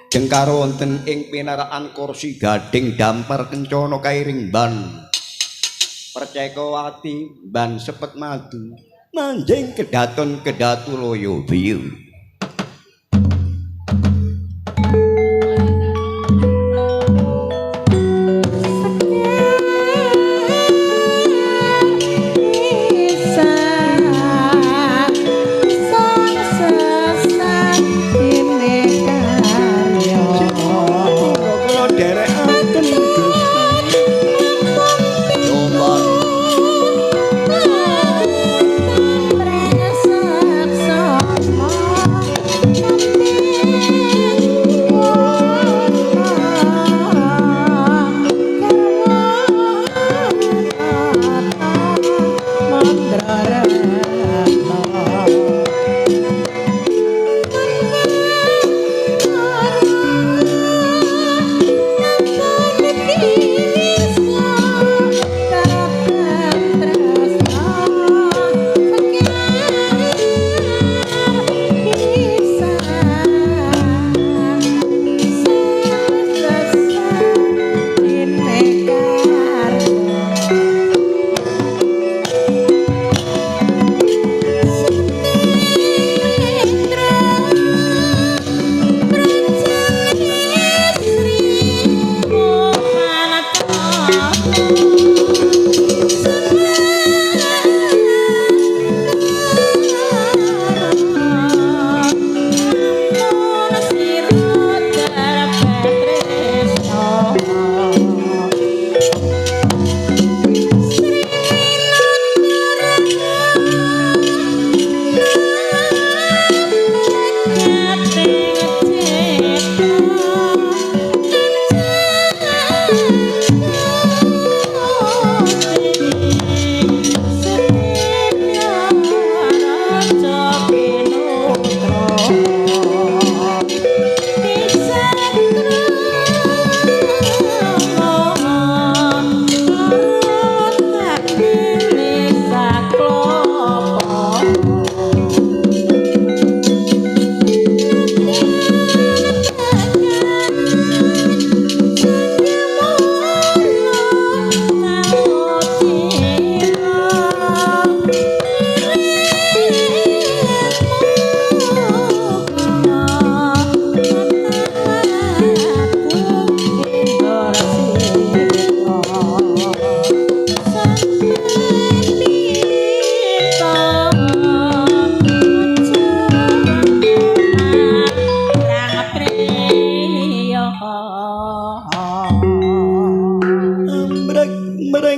Jengkar wonten ing pinarakan kursi gading dampar kencana kairing ban Percekawati ban sepet madu manjing kedaton kedatuloyo biyu.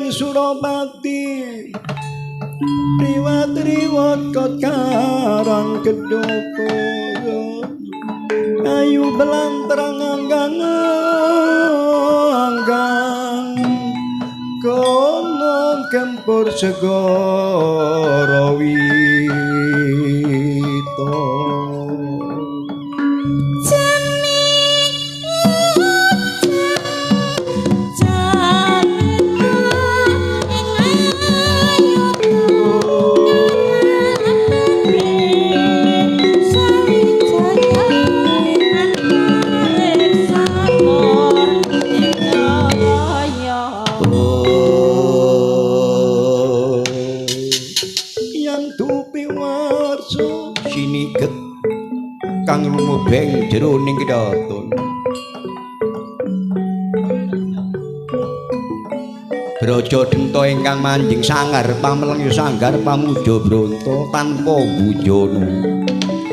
Surapati riwat-riwat kot karang kedoko ayu belantrang anggang anggang kono. gempur segara wita. Kang lumebeng jroning kedaton Braja Denta ingkang manjing sangar pameleng ya sanggar pamuja bronto tanpa bunjana.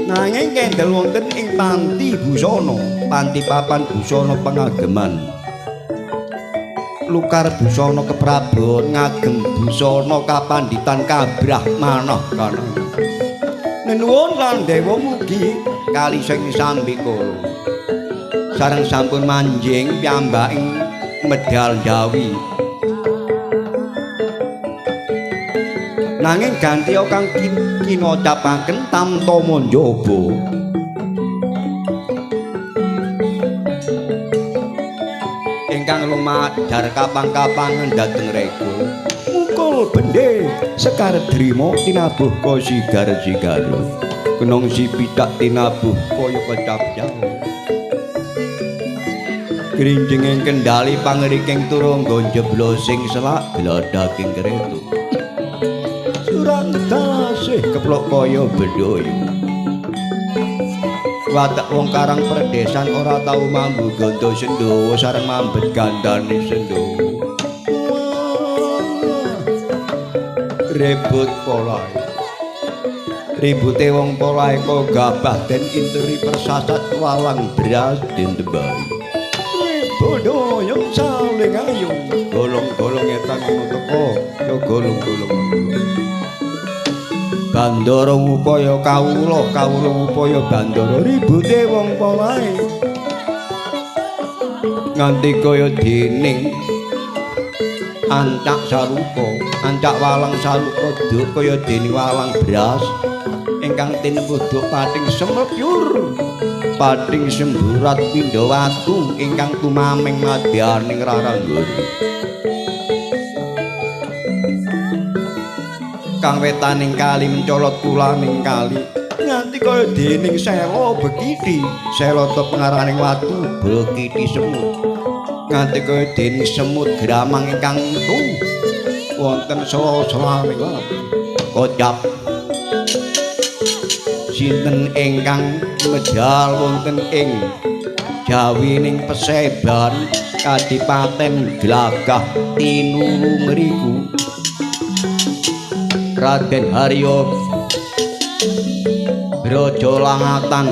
Nanging kendel wonten ing panti busana, panti papan busana pengageman. Lukar busana keprabon ngagem busana kapanditan kabrah manah kana. Nenuwun lan dewa mugi kali sing sambikala. Sareng sampun manjing piyambak ing medal Jawi. Nanging gantiya kang kinocapaken tamta manjaba. Ingkang lumadhar kapang-kapangan dhateng rega. Mukul bendhe sekar drima tinabuh kosigar-sigar. Kenong si pitak tinabuh kaya kecap jauh. Grinjinging kendali pangriking turangga njeblosing selak gladhaking kereta. Surang tasih keplok kaya bedhaya. Watak wong karang perdesan ora tau mambu ganda sendawa sareng mambet gandane sendawa. Rebut polahe. Ribute wong polahe kok gabah den interi persasat walang beras den tebai. Bodho yo saling ayu, golong-golong etan ngono teko, yo golong-golong. Bandara ngupaya kawula, kawula ngupaya bandara, ribute wong polahe. Nganti kaya dening ancak sarupa, ancak walang sarupa duk kaya dening walang beras ingkang tinempuh duk pating semepyur. Pating semburat pindha watu ingkang tumaming madyaning raranggon. Kang wetaning kali mencolot kulaning kali nganti kaya dening sela bekiti, sela pengaraning watu bekiti semut. Nganti kaya dening semut gramang ingkang tu wonten sela-selaning watu. Kocap sinten ingkang medal wonten ing jawining peseban kadipaten Glagah tinulu ngriku. Raden Haryo Braja Langatan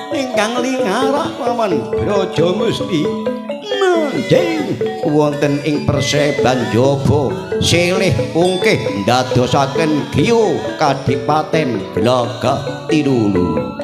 ingkang lingarak lawan Braja Musti manjing wonten ing perseban jaba silih pungkih ndadosaken giyo kadipaten Glagah Tinulu.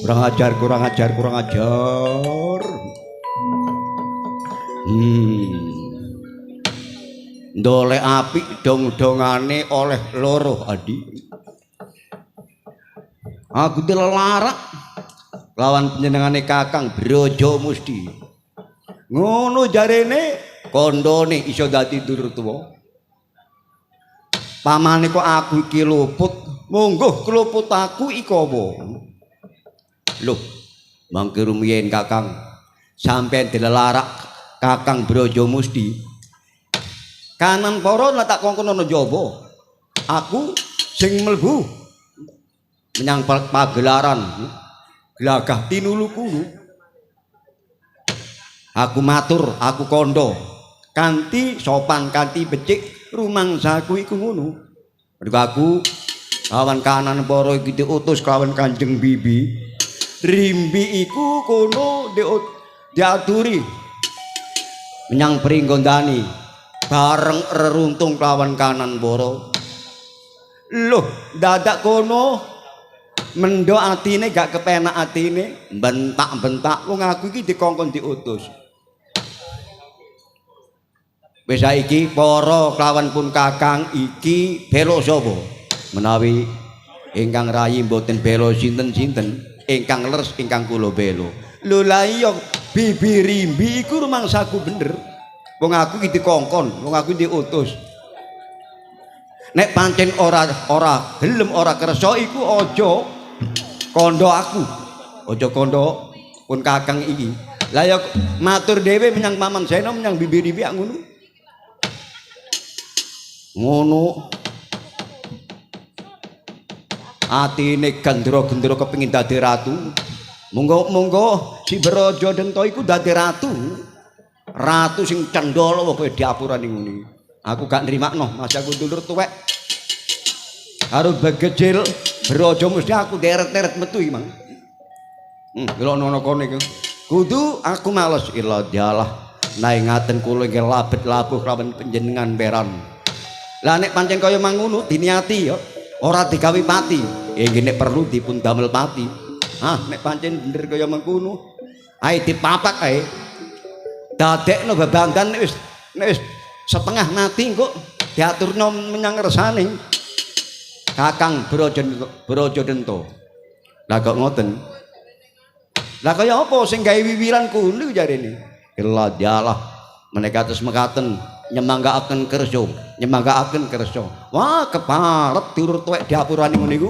Kurang ajar, kurang ajar, kurang ajar. Ndolek apik dong-dongane oleh loro adi. Aku dilelarak lawan panjenengane Kakang Braja Musti. Ngono jarene kandhane iso dadi dulur tuwa. Pamane kok aku iki luput, monggo kluput aku iki apa? Loh, mangke rumiyin Kakang sampeyan dilelarak Kakang Braja Musti. Kanan para tak kongkon ana njaba. Aku sing mlebu menyang pagelaran glagah tinulu kuno. Aku matur, aku kandha kanthi sopan, kanthi becik rumangsaku iku ngono. Mergo aku lawan kanan para iki diutus kelawan Kanjeng Bibi. Rimbi iku kono diaturi menyang Pringgondani bareng reruntung kelawan kanan para. Loh, dadak kono mendho atine gak kepenak atine, bentak-bentak wong aku iki dikongkon diutus. Wis saiki para kelawan pun Kakang iki bela sapa? Menawi ingkang rayi mboten bela sinten-sinten, ingkang leres ingkang kula bela. Lho lah iya Bibi Rimbi iku rumangsaku bener. Wong aku iki dikongkon, wong aku diutus. Nek pancen ora gelem ora kersa iku aja kandha aku. Aja kandha pun Kakang iki. Lah ya matur dhewe menyang Paman Sena, menyang Bibi Rimbi ngono. Ngono. Atine gendra-gendra kepengin dadi ratu. Monggo-monggo si Braja Denta iku dadi ratu. Ratu sing cendhala kaya diapurane ngene. Aku gak nrimakno, mas aku dulur tuwek. Karo begejil Braja mesti aku deret-deret metu iki, Mang. Delok ana kono iku. Kudu aku males ila dialah nae ngaten kula nggih labet labuh kelawan panjenengan peran. Lah nek pancen kaya mangono diniati ya ora digawe pati. Nggih nek perlu dipun damel pati. Ah nek pancen bener kaya mengkono, ae dipapak ae. Dadekno bebandan nek wis setengah mati kok diaturno menyang ngersane Kakang Braja Denta. Lah kok ngoten. Lah kaya apa sing gawe wiwiran kuwi jarene? Ila dialah menika terus mekaten nyemanggaaken kersa, nyemanggaaken kersa. Wah, keparep dulur tuwek diapurane ngono iku.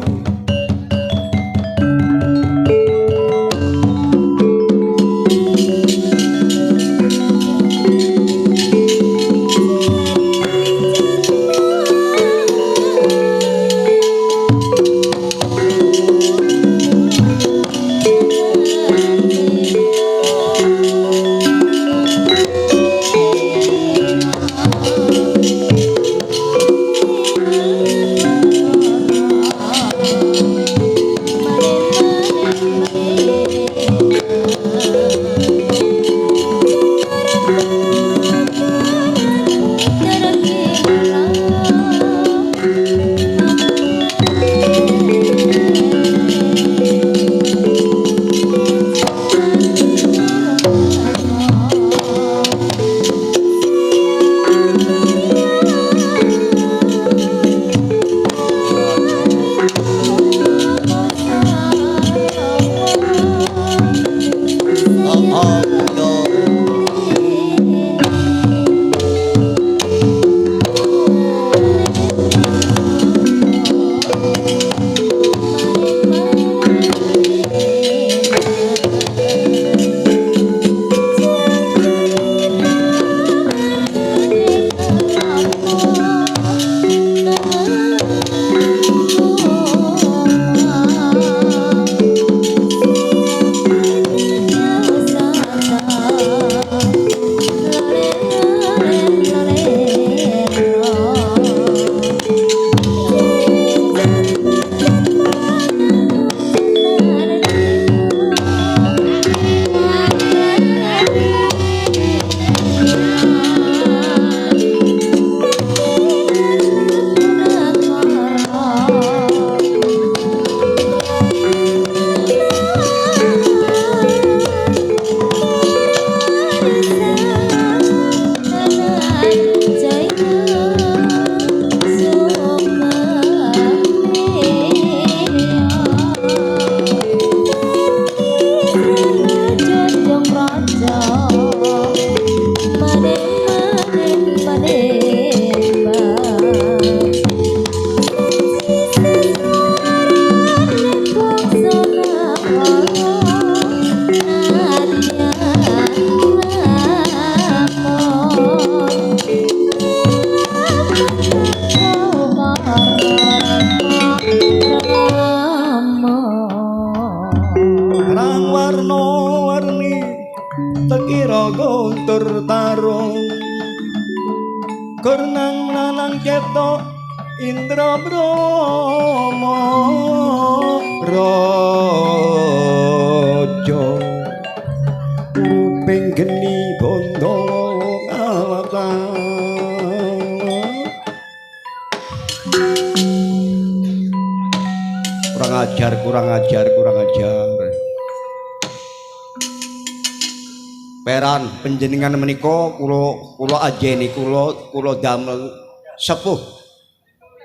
bertarung kurnang lanang ceto Indra Brahma Raja kuping geni bondo alatan. Kurang ajar, kurang ajar, kurang ajar. Peran panjenengan menika kula kula ajeni kula kula damel sepuh.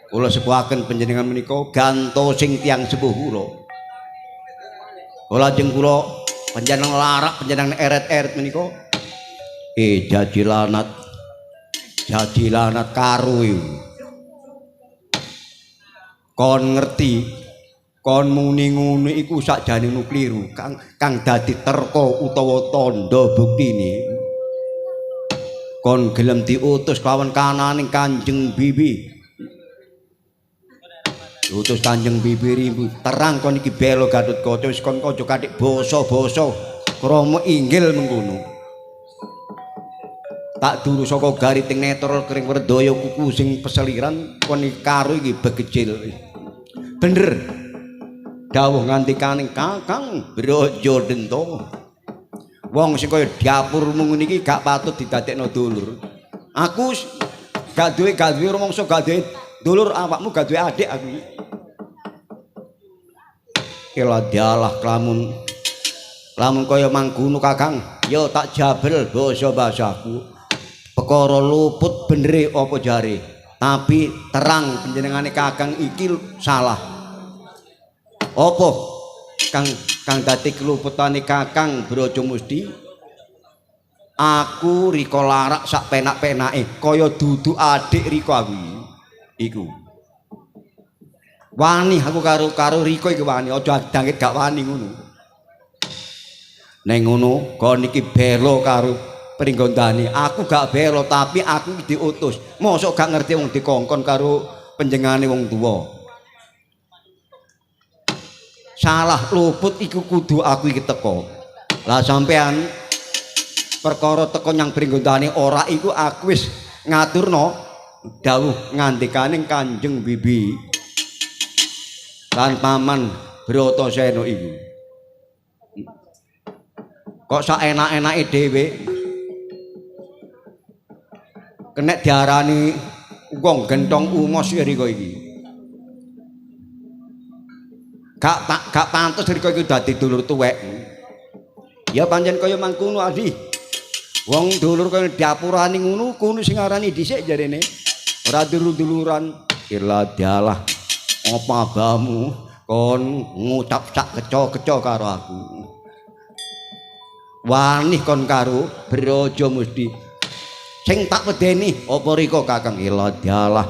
Kula sepuhaken panjenengan menika ganto sing tiyang sepuh kula. Kula ajeng kula panjenengan larak panjenengan eret-eret menika jajilanat jajilanat karo iku. Kon ngerti kon muni ngono iku sakjane nu kliru kang kang dadi terka utawa tandha buktine kon gelem diutus kelawan kananing Kanjeng Bibi diutus Kanjeng Bibi rimbu terang kon iki bela Gatotkaca wis kon aja kathik basa-basa krama inggil mengkono tak duru saka gariting netra kering werdaya kuku sing peseliran kon iki karo iki begecil bener dawuh ngandikaning Kakang Braja Denta wong sing kaya dapurmu ngene iki gak patut didadekno dulur aku gak duwe rumangsa gak duwe dulur awakmu gak duwe adik aku iki ladalah lamun lamun kaya mangkono Kakang ya tak jabel basa-basaku perkara luput benere apa jare tapi terang panjenengane Kakang iki salah. Apa kang kang dadi keluputane Kakang Braja Musti aku rika larak sak penak-penake kaya dudu adik rika aku iku wani aku karo karo rika iki wani aja dangit gak wani ngono ning ngono kon iki bela karo pringgondane aku gak bela tapi aku diutus mosok gak ngerti wong dikongkon karo panjengane wong tuwa salah luput iku kudu aku iki teko. Lah sampean perkara teko nyang pringgondane ora iku aku wis ngaturno dawuh ngandikaning Kanjeng Bibi lan Paman Bratasena iku. Kok sak enak-enake dhewe kenek diarani wong gentong umos ya rika iki. Gak pantes rika iku dadi dulur tuwek. Ya pancen kaya mangkono Adi. Wong dulur kaya dapurane ngono kono sing arani dhisik jarene. Ora dulur-duluran. Ila dalah apa abamu kon ngucap sak keco-keco karo aku. Wani kon karo Braja Musti. Sing tak wedeni apa rika Kakang? Ila dalah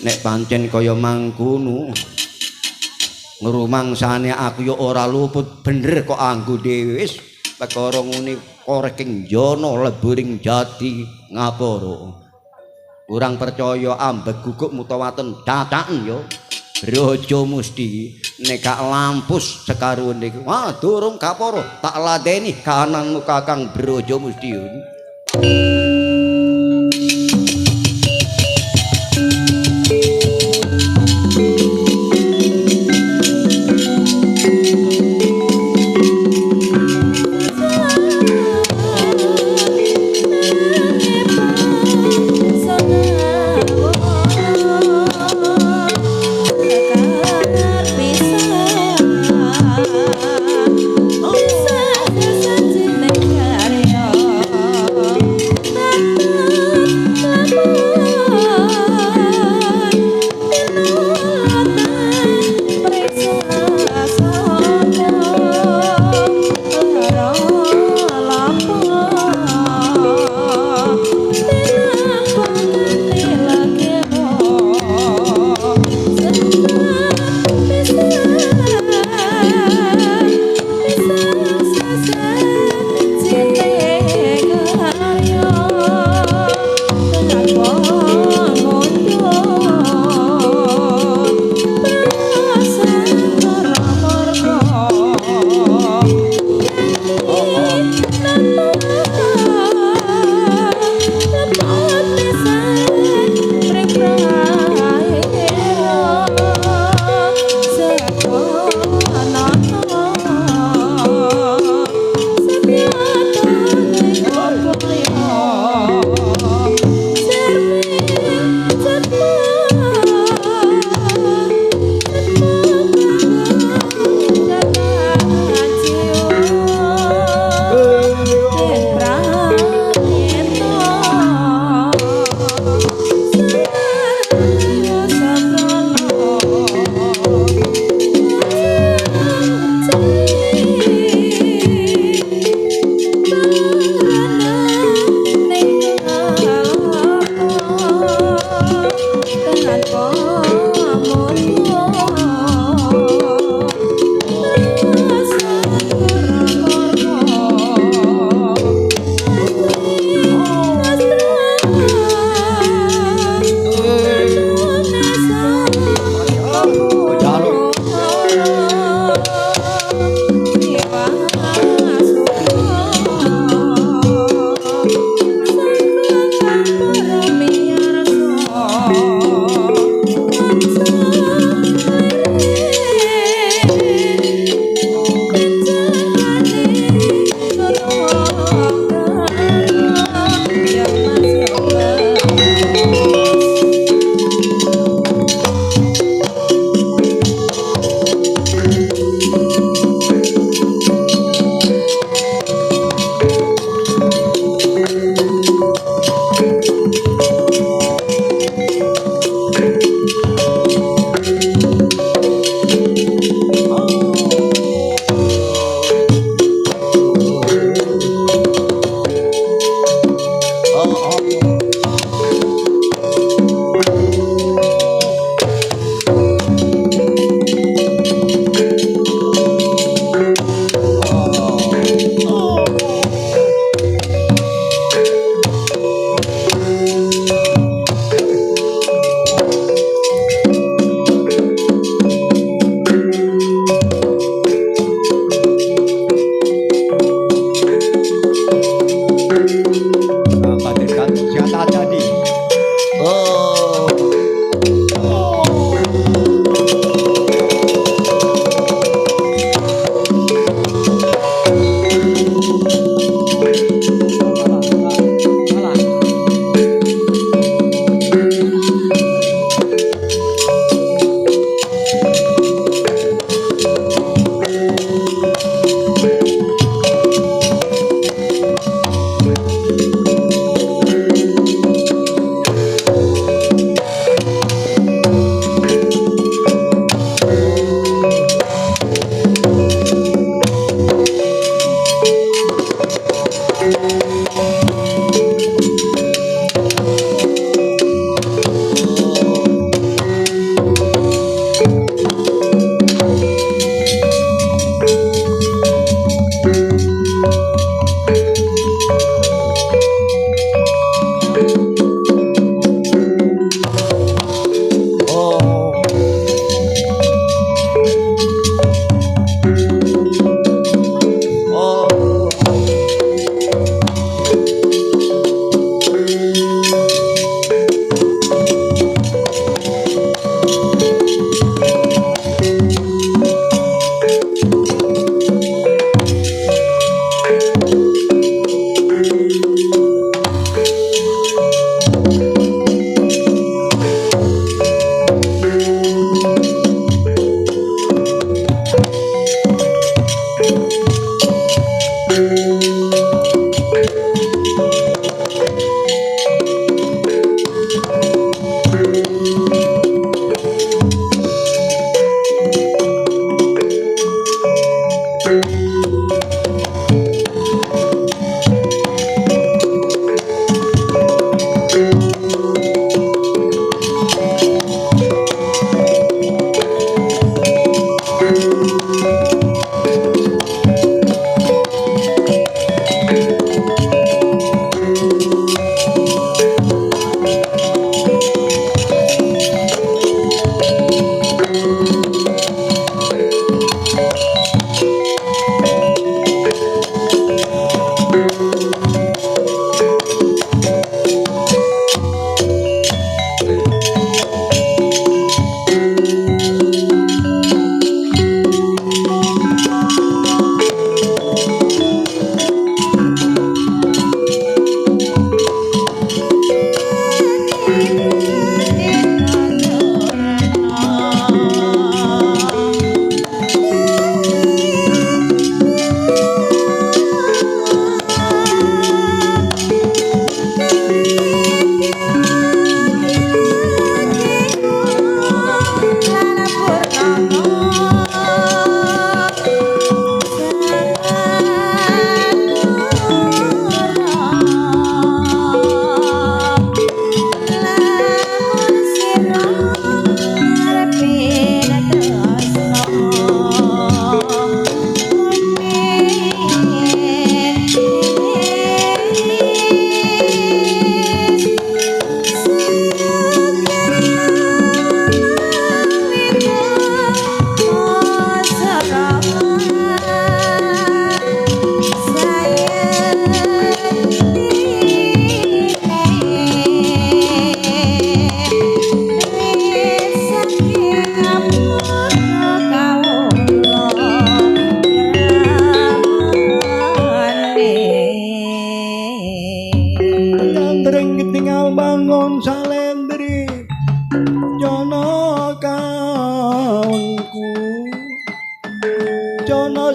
nek pancen kaya mangkono ngrumangsane aku ya ora luput bener kok anggo dhewe wis perkara ngene koreking jana leburing jati ngapara kurang percaya ambek guguk mutawaten cacaken ya Braja Musti nek gak lampus sekaruwene iki wah durung kapara tak ladeni kananmu Kakang Braja Musti. Oh,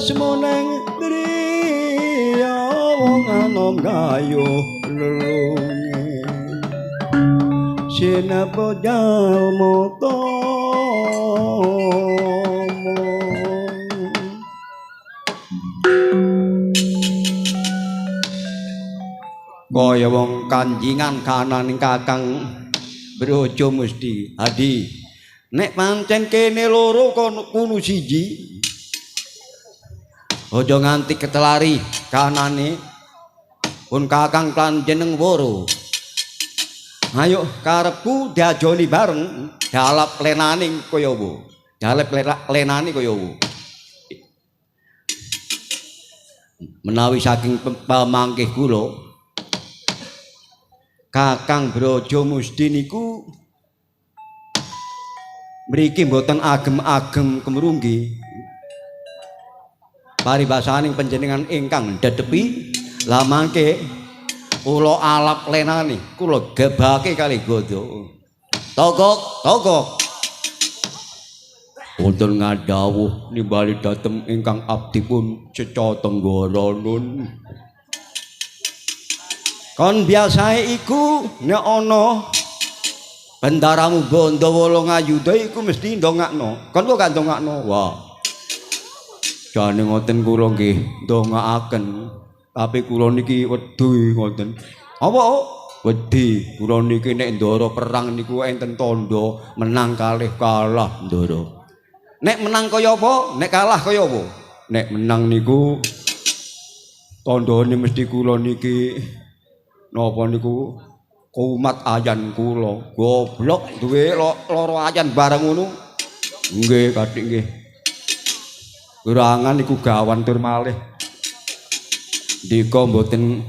Semoneng driya wong anom gayuh lelunge sinapa jalma tama. Kaya wong kanjingan kananing Kakang Brojo mesti Adi. Nek pancen kene loro kono kuno siji. Aja nganti ketelari kanane pun Kakang panjeneng woro. Ayo karepku diajoni bareng dalap lenane kaya apa? Dalap lenane kaya apa? Menawi saking pamangkih kula Kakang Brojo Musti niku mriki mboten agem-agem kemrunggi. Paribasaning panjenengan ingkang dedepi lah mangke kula alap lenane kula gebake kali godho. Togok, togok. Wonten ngadhawuh nimbali dhateng ingkang abdi pun Ceca Tenggara nun. Kon biasae iku nek ana bendaramu Bandawala Ngayuda iku mesti ndongakno. Kon kok gak ndongakno? Wah. Jane ngoten kula nggih ndongaaken, tapi kula niki wedi ngoten. Apa? Wedi. Kula niki nek ndara perang niku enten tandha menang kalih kalah ndara. Nek menang kaya apa? Nek kalah kaya apa? Nek menang niku tandhane mesti kula niki napa niku kumat ayan kula. Goblok duwe loro ayan bareng ngono. Nggih, kathik nggih. Kurangan niku gawan tur malih. Ndika mboten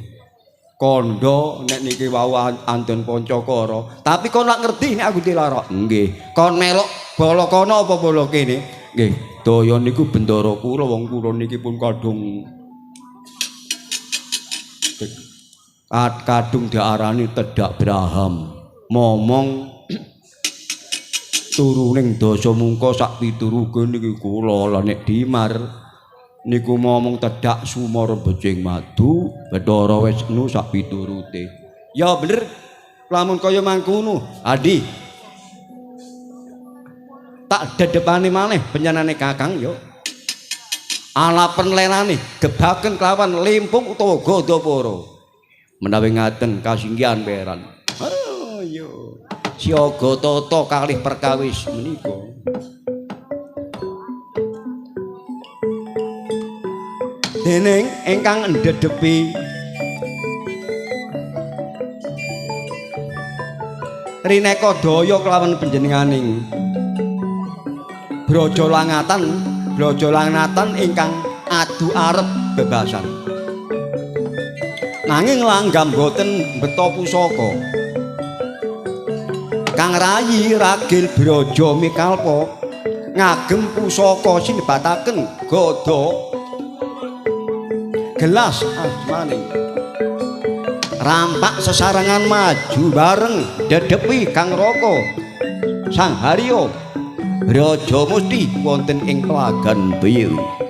kandha nek niki wau andon Pancakara. Tapi kon lak ngerti nek aku dilara. Nggih. Kon melok bala kono apa bala kene? Nggih. Daya niku bendara kula wong kula niki pun kadung kadung diarani Tedak Braham. Momong turuning dasa mungka sak pituruge niki kula lah nek dimar niku momong tedak sumor becing madu Bathara Wisnu sak piturute. Ya bener lamun kaya mangkono Adi tak dedepane maneh penyanane Kakang yo. Alapen lenane gebaken kelawan limpung utawa gada para. Menawi ngaten kasinggihan peran. Oh yo. Siaga tata kalih perkawis menika. Dening ingkang ndhedhepi rineka daya kelawan panjenenganing Braja Langatan ingkang adu arep bebasan. Nanging langgam boten mbeta pusaka. Kang rayi ragil Braja Mikalpa ngagem pusaka sinebataken gada gelas asmaning. Rampak sesarengan maju bareng dedepi Kang Raka Sang Harya Braja Musti wonten ing Tlagan Biru. Oh.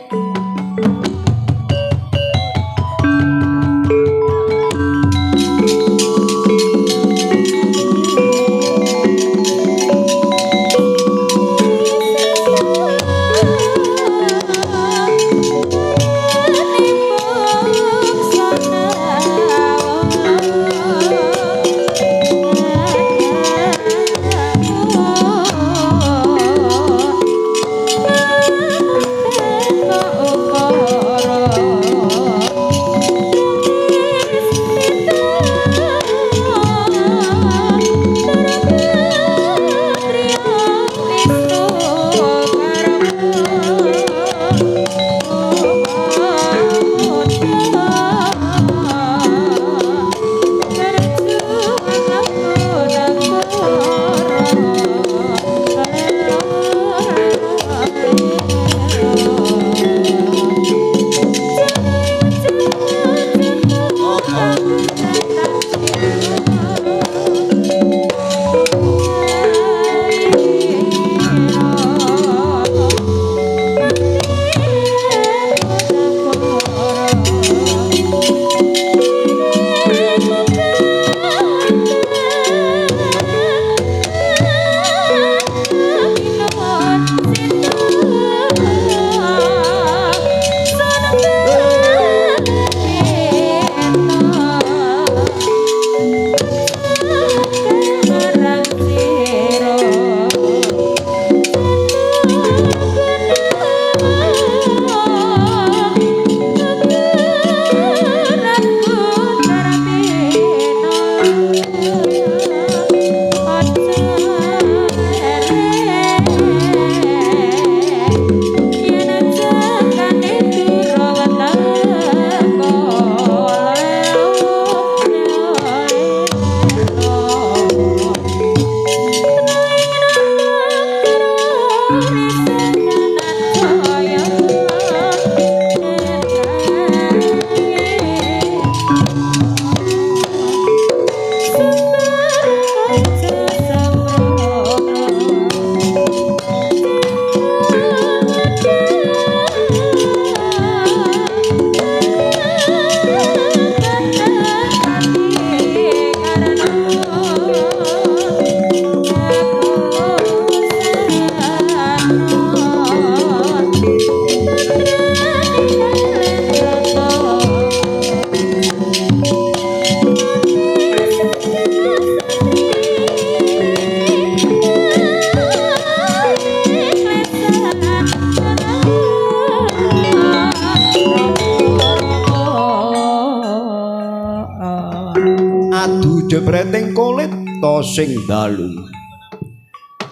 jebreting kulit tosing dalu.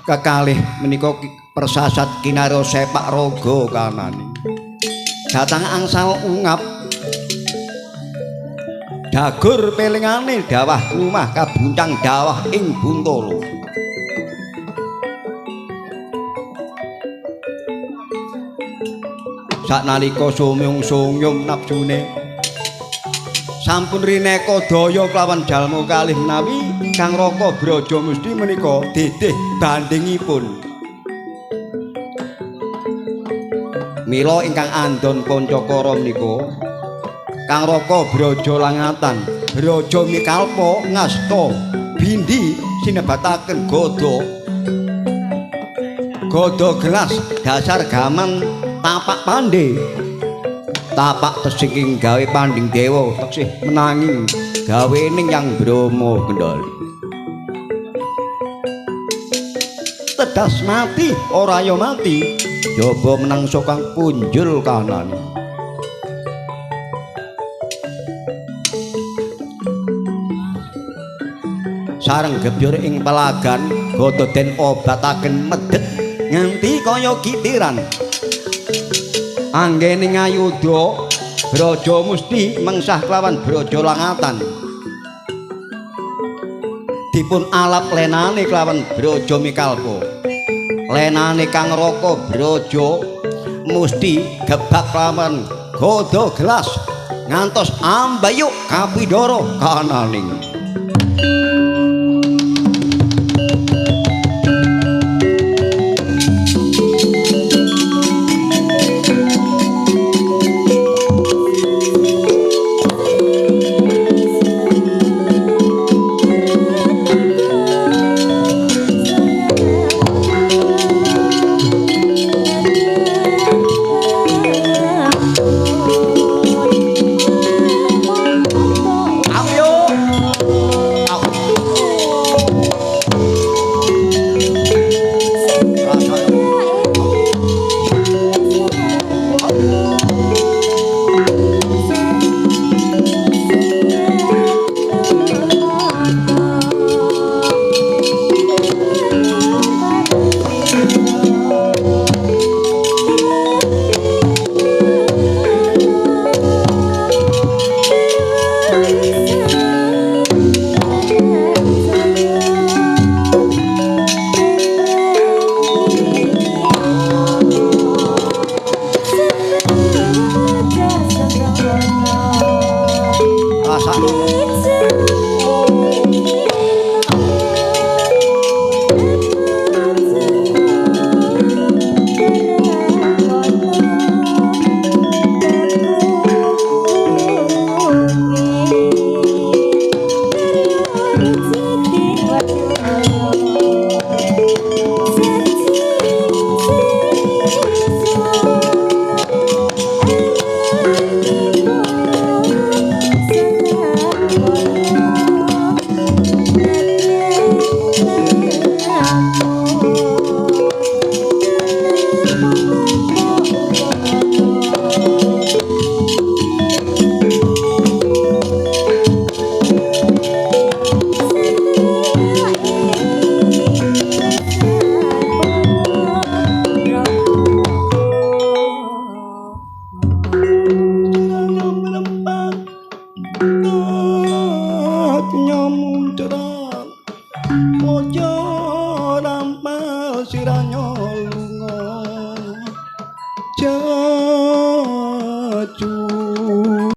Kekalih menika persasat kinarya sepak raga kanane. Datang angsal ungap dagur pelingane dawah lumah kabuncang dawah ing Buntolo. Saknalika sumyung-sumyung nafsune sampun rineka daya kelawan jalma kalih menawi Kang Raka Braja Musti menika dedeh bandingipun. Mila ingkang andon Pancakara menika Kang Raka Braja Langatan, Braja Mikalpa ngasta bindi sinebataken gada. Gada gelas dasar gaman tapak pandhe. Tapak tesing gawe panding dewa teksih menangi gawening Yang Brahma Kendali. Tedas mati ora ya mati, jaba menangsa kang punjul kanane. Sareng gebyur ing pelagan gada den obataken medhet nganti kaya kitiran. Anggene ngayudha Braja Musti mengsah kelawan Braja Langatan. Dipun alap lenane kelawan Braja Mikalpa. Lenane Kang Raka Braja Musti gebak kelawan gada gelas ngantos ambayuk kapidara kananing.